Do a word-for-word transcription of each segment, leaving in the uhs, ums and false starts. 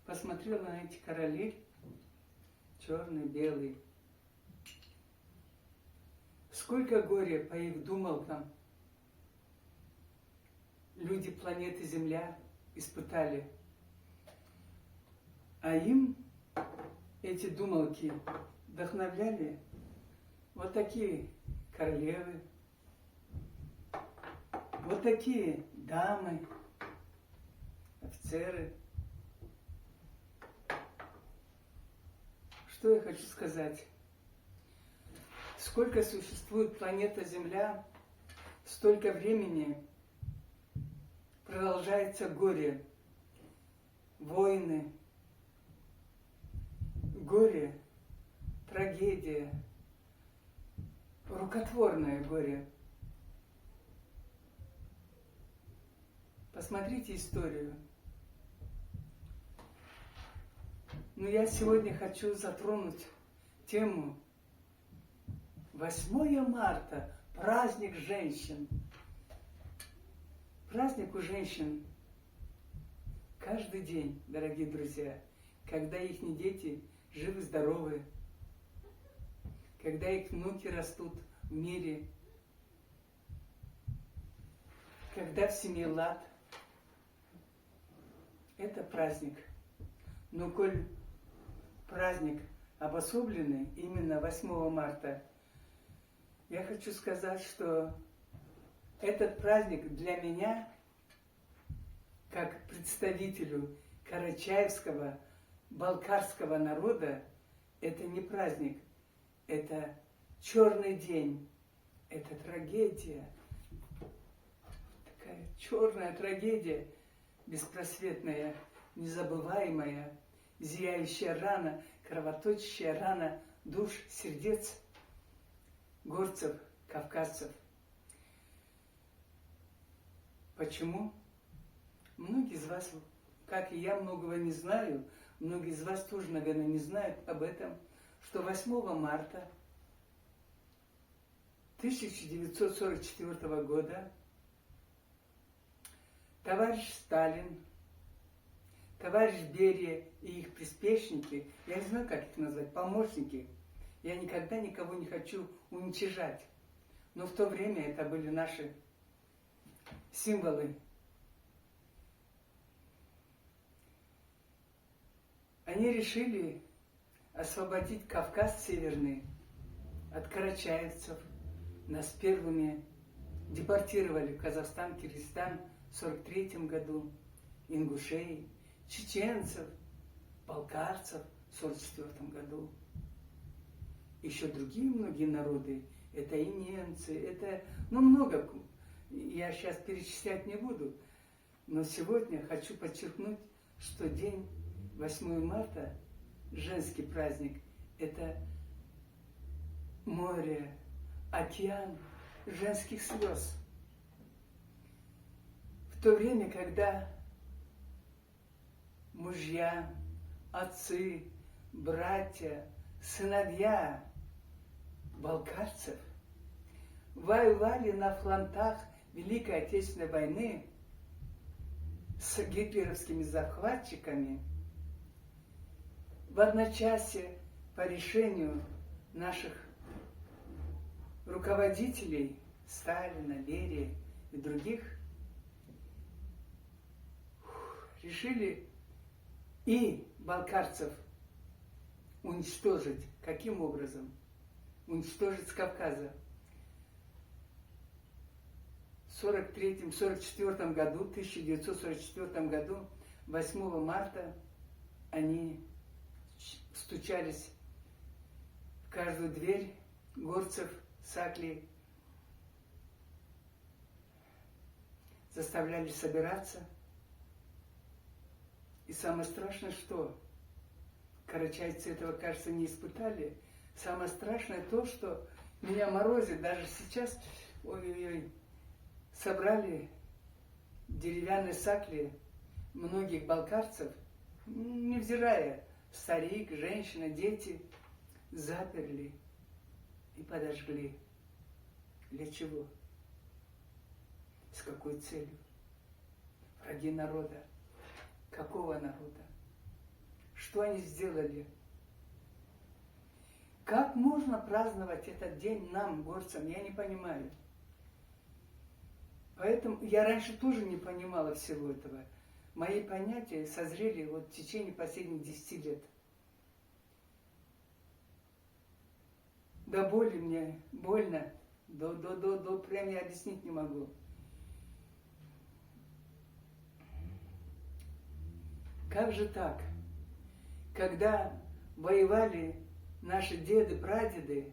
Посмотрела на эти короли, чёрный, белый. Сколько горя по их думалкам люди планеты Земля испытали. А им эти думалки вдохновляли вот такие королевы, вот такие дамы, офицеры. Что я хочу сказать? Сколько существует планета Земля, столько времени продолжается горе, войны, горе, трагедия, рукотворное горе. Посмотрите историю. Но я сегодня хочу затронуть тему восьмое марта, праздник женщин. Праздник у женщин каждый день, дорогие друзья, когда ихние дети живы-здоровы, когда их внуки растут в мире, когда в семье лад. Это праздник. Но коль праздник обособленный именно восьмого марта, я хочу сказать, что этот праздник для меня, как представителю карачаевского, балкарского народа, это не праздник, это чёрный день, это трагедия. Такая чёрная трагедия, беспросветная, незабываемая, зияющая рана, кровоточащая рана душ, сердец горцев, кавказцев. Почему? Многие из вас, как и я, многого не знаю, многие из вас тоже, наверное, не знают об этом, что восьмого марта тысяча девятьсот сорок четвёртого года товарищ Сталин, товарищ Берия и их приспешники, я не знаю, как их назвать, помощники, я никогда никого не хочу уничижать, но в то время это были наши символы. Они решили освободить Кавказ Северный от карачаевцев. Нас первыми депортировали в Казахстан, Киргизстан в сорок третьем году, ингушей, чеченцев, балкарцев в сорок четвёртом году. Ещё другие многие народы, это и немцы, это, ну, много, я сейчас перечислять не буду, но сегодня хочу подчеркнуть, что день восьмое марта, женский праздник, это море, океан женских слёз. В то время, когда мужья, отцы, братья, сыновья балкарцев воевали на фронтах Великой Отечественной войны с гитлеровскими захватчиками, в одночасье по решению наших руководителей, Сталина, Берия и других, решили и балкарцев уничтожить. Каким образом? Уничтожить с Кавказа. В сорок третьем, сорок четвёртом году, тысяча девятьсот сорок четвёртом году, восьмого марта, они ч-, стучались в каждую дверь горцев, сакли, заставляли собираться. И самое страшное, что карачайцы этого, кажется, не испытали. Самое страшное то, что меня морозит даже сейчас. Ой-ой-ой. Собрали деревянные сакли многих балкарцев, м, невзирая, старик, женщина, дети, заперли и подожгли. Для чего? С какой целью? Враги народа. Какого народа? Что они сделали? Как можно праздновать этот день нам, горцам? Я не понимаю. Поэтому я раньше тоже не понимала всего этого. Мои понятия созрели вот в течение последних десяти лет. До боли мне больно. До, до, до, до, прям я объяснить не могу. Как же так? Когда воевали наши деды, прадеды,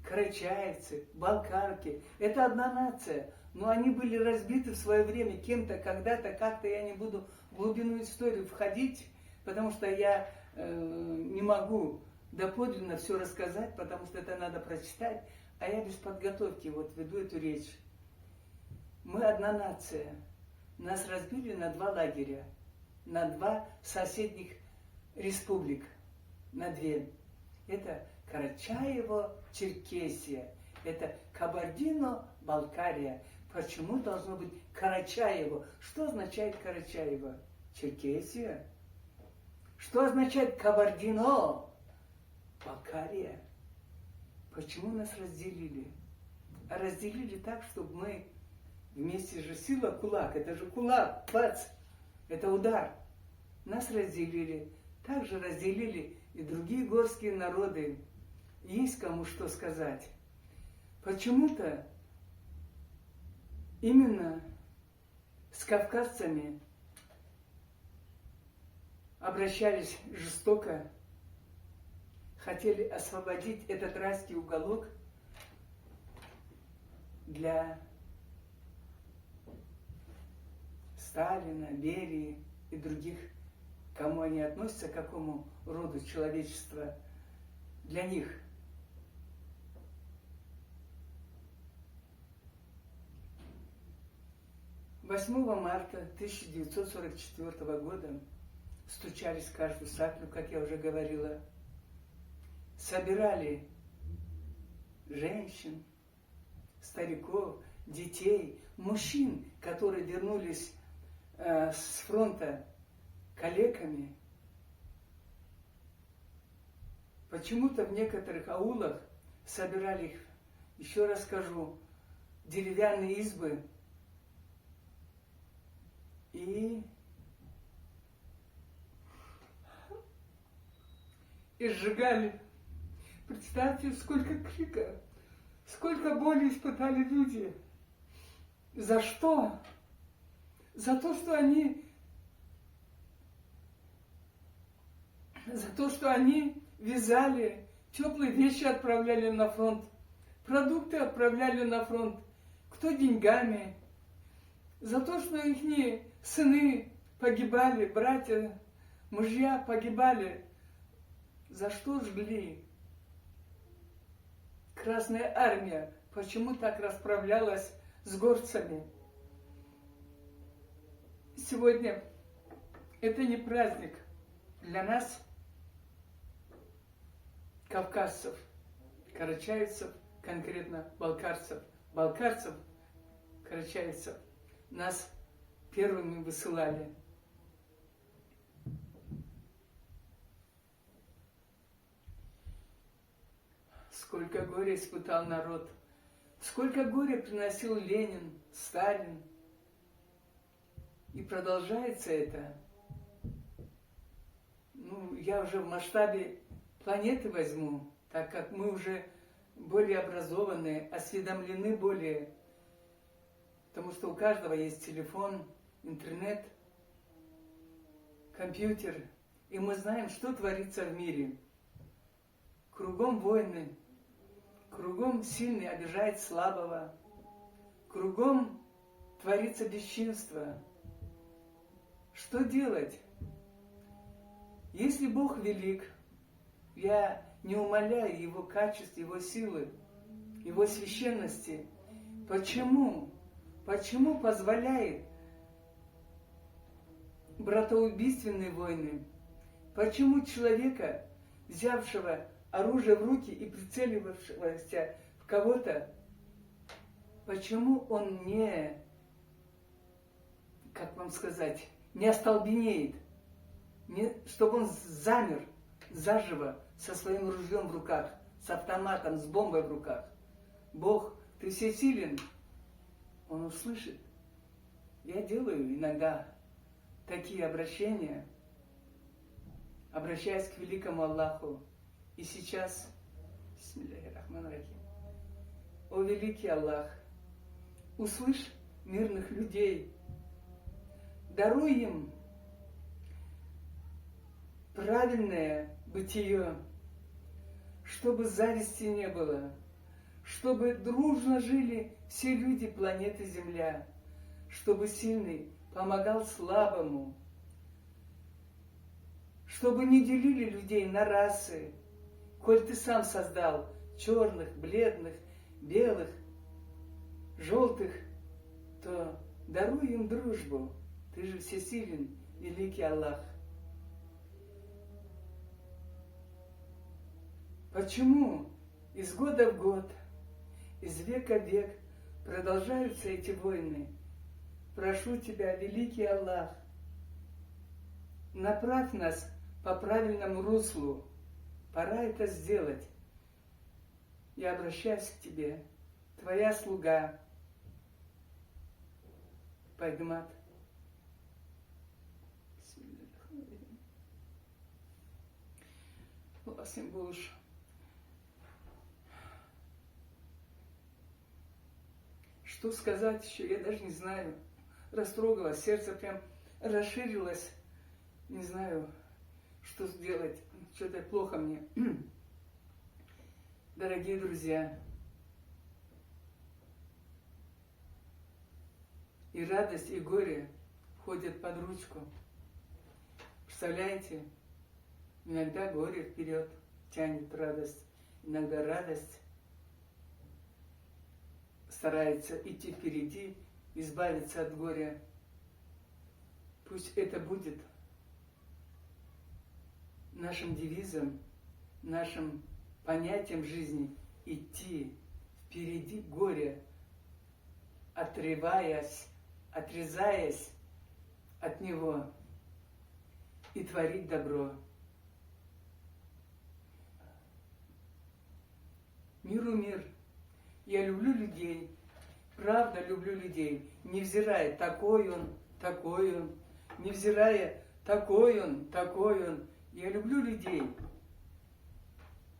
карачаевцы, балкарки, это одна нация, но они были разбиты в свое время кем-то, когда-то, как-то, я не буду в глубину истории входить, потому что я э, не могу доподлинно всё рассказать, потому что это надо прочитать, а я без подготовки вот веду эту речь. Мы одна нация. Нас разбили на два лагеря, на два соседних республик, на две. Это Карачаево-Черкесия, это Кабардино-Балкария. Почему должно быть Карачаево? Что означает Карачаево? Черкесия. Что означает Кабардино? Балкария. Почему нас разделили? А разделили так, чтобы мы вместе же, сила, кулак, это же кулак, бац, это удар. Нас разделили. Также разделили и другие горские народы. Есть кому что сказать. Почему-то именно с кавказцами обращались жестоко, хотели освободить этот райский уголок для Сталина, Берии и других, кому они относятся, к какому роду человечества, для них. Восьмого марта тысяча девятьсот сорок четвёртого года стучались в каждую саклю, как я уже говорила, собирали женщин, стариков, детей, мужчин, которые вернулись э, с фронта калеками. Почему-то в некоторых аулах собирали их, ещё раз скажу, деревянные избы и, и сжигали. Представьте, сколько крика, сколько боли испытали люди. За что? За то, что они, за то, что они вязали, тёплые вещи отправляли на фронт, продукты отправляли на фронт, кто деньгами, за то, что ихние сыны погибали, братья, мужья погибали, за что жгли. Красная армия почему так расправлялась с горцами? Сегодня это не праздник для нас, кавказцев, карачаевцев, конкретно балкарцев, балкарцев, карачаевцев. Нас первыми высылали. Сколько горя испытал народ, сколько горя приносил Ленин, Сталин. И продолжается это. Ну, я уже в масштабе планеты возьму, так как мы уже более образованные, осведомлены более, потому что у каждого есть телефон, интернет, компьютер, и мы знаем, что творится в мире. Кругом войны, кругом сильный обижает слабого, кругом творится бесчинство. Что делать? Если Бог велик, я не умаляю Его качеств, Его силы, Его священности. Почему? Почему позволяет братоубийственные войны? Почему человека, взявшего оружие в руки и прицеливавшегося в кого-то, почему он не, как вам сказать, не остолбенеет, Не, чтобы он замер заживо со своим ружьём в руках, с автоматом, с бомбой в руках. Бог, ты всесилен. Он услышит. Я делаю иногда такие обращения, обращаясь к великому Аллаху. И сейчас, бисмилляхи рахмани рахим. О великий Аллах, услышь мирных людей, даруй им правильное бытие, чтобы зависти не было, чтобы дружно жили все люди планеты Земля, чтобы сильный помогал слабому, чтобы не делили людей на расы. Коль ты сам создал чёрных, бледных, белых, жёлтых, то даруй им дружбу. Ты же всесилен, великий Аллах. Почему из года в год, из века в век продолжаются эти войны? Прошу Тебя, великий Аллах, направь нас по правильному руслу. Пора это сделать. Я обращаюсь к Тебе, Твоя слуга, Пайдымат. Аллах, сен болуш. Что сказать ещё? Я даже не знаю. Растрогалась, сердце прям расширилось. Не знаю, что сделать. Что-то плохо мне. Дорогие друзья, и радость, и горе ходят под ручку. Представляете? Иногда горе вперёд тянет радость, иногда радость старается идти впереди, избавиться от горя. Пусть это будет нашим девизом, нашим понятием жизни — идти впереди горя, отрываясь, отрезаясь от него, и творить добро. Миру мир. Я люблю людей. Правда, люблю людей. Невзирая, такой он, такой он. Невзирая, такой он, такой он. Я люблю людей.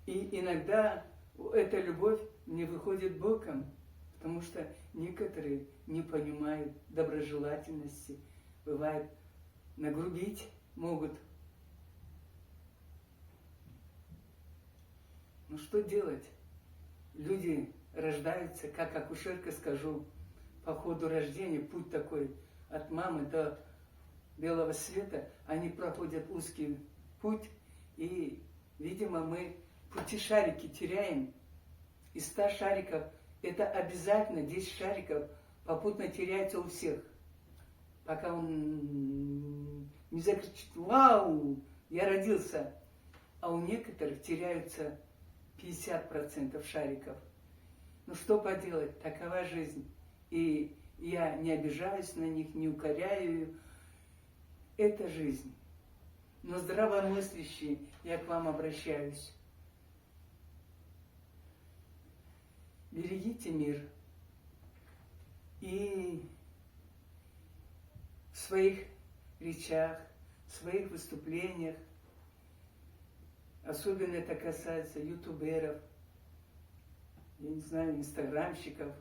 И иногда эта любовь мне выходит боком, потому что некоторые не понимают доброжелательности. Бывает, нагрубить могут. Ну что делать? Люди рождаются, как акушерка скажу, по ходу рождения, путь такой от мамы до белого света, они проходят узкий путь, и, видимо, мы пути шарики теряем. Из ста шариков это обязательно десять шариков попутно теряется у всех, пока он не закричит: «Вау, я родился!» А у некоторых теряются пятьдесят процентов шариков. Ну что поделать, такова жизнь. И я не обижаюсь на них, не укоряю. Это жизнь. Но здравомыслящие, я к вам обращаюсь. Берегите мир. И в своих речах, в своих выступлениях, особенно это касается ютуберов, я не знаю, инстаграмщиков,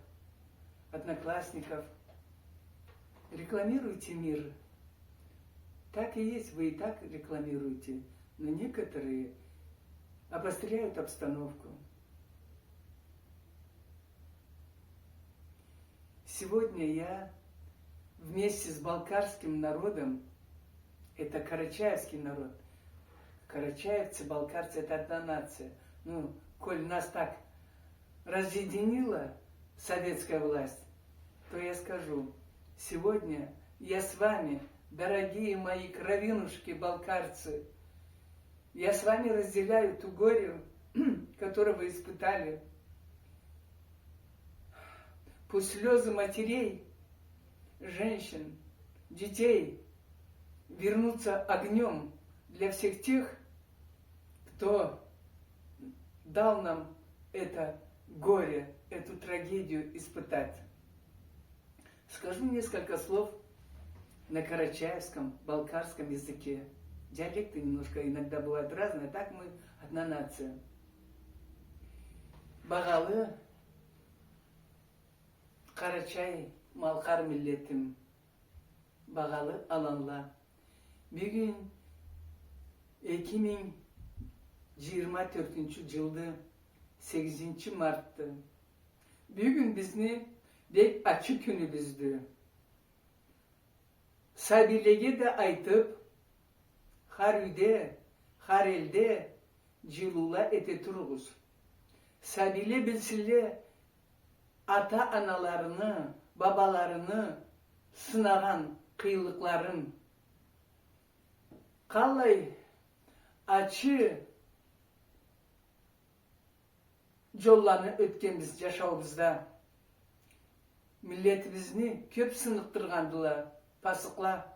одноклассников, рекламируйте мир. Так и есть, вы и так рекламируете, но некоторые обостряют обстановку. Сегодня я вместе с балкарским народом, это карачаевский народ, карачаевцы, балкарцы — это одна нация. Ну, коль нас так разъединила советская власть, то я скажу: сегодня я с вами, дорогие мои кровинушки балкарцы, я с вами разделяю ту горе, которую вы испытали. Пусть слёзы матерей, женщин, детей вернутся огнём, Для всех тех, кто дал нам это горе, эту трагедию испытать. Скажу несколько слов на карачаевском, балкарском языке. Диалекты немножко иногда бывают разные, а так мы одна нация. Багъалы къарачай-малкъар миллетим, багъалы аланла. Бюгюн эки минг джыйырма тёртюнчю джылды, сегизинчи мартды. Бюгюн бизни бек ачы кюнюбюздю. Сабийлеге да айтып, хар юйде, хар элде джылыула эте туругъуз. Сабийле билсинле ата-аналарыны, бабаларыны сынагъан къыйынлыкъларын. Къаллай ачы джолланы ётгенбиз джашауубузда. Миллетибизни кёп сыныкъдыргъандыла пасыкъла.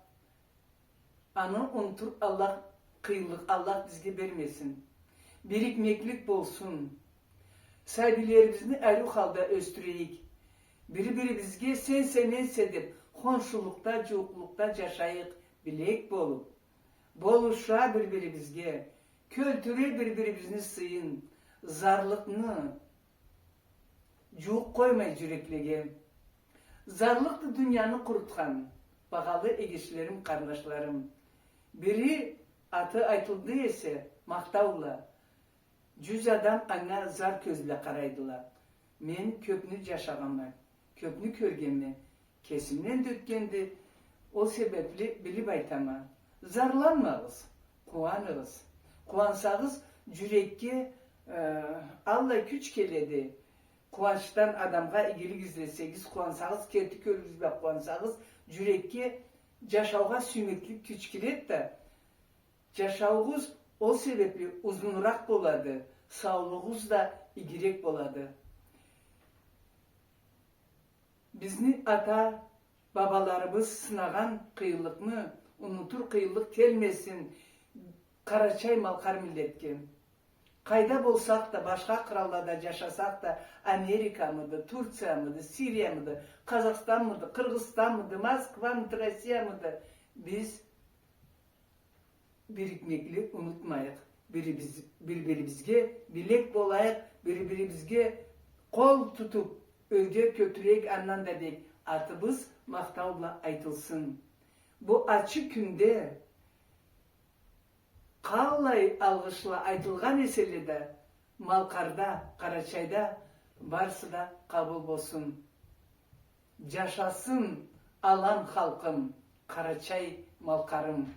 Аны унутур Аллах, къыйынлыкъ Аллах бизге бермесин. Бирикмеклик болсун. Сабийлерибизни ариу халда ёсдюрейик. Бири-бирибизге сенсе, менсе деп, хоншулукъда, джууукълукъда джашайыкъ, билек болуп. Болуша бир-бирибизге, кёлтюре бир-бирибизни сыйын, зарлыкъны джууукъ къоймай джюреклеге. Зарлыкъды дунияны къурутхан, багъалы эгечлерим, къарнашларым. Бири аты айтылды эсе, махтау бла, джюз адам анга зар кёз бла къарайдыла. Мен кёпню джашагъанма, кёпню кёргенме, кесимден да ётгенди. Ол себепли билип айтама. Зарланмагъыз, къууаныгъыз. Къууансагъыз, джюрекге, э, аллай кюч келеди. Къууанчдан адамгъа игилик излесегиз, къууансагъыз, керти кёлюгюз бла къууансагъыз, джюрекге, джашаугъа сюймеклик кюч келеди да, джашауугъуз ол себепли узунуракъ болады, саулугъугъуз да игирек болады. Бизни ата-бабаларыбыз сынагъан къыйынлыкъны унутур къыйынлыкъ келмесин, къарачай-малкъар миллетге. Къайда болсакъ да, башха къраллада джашасакъ да, Америкамыды, Турциямыды, Сириямыды, Къазахстанмыды, Къыргъызстанмыды, Москвамыды, Россиямыды, биз бирикмекли унутмайыкъ. Бирибиз-, бир-бирибизге билек болайыкъ, бир-бирибизге къол тутуп, ёрге кётюрейик, андан да бек атыбыз махтау бла айтылсын. Бу ачы кюнде къаллай алгъышла айтылгъан эселе да, Малкъарда, Къарачайда барысы да къабыл болсун. Джашасын алан халкъым, Къарачай-Малкъарым.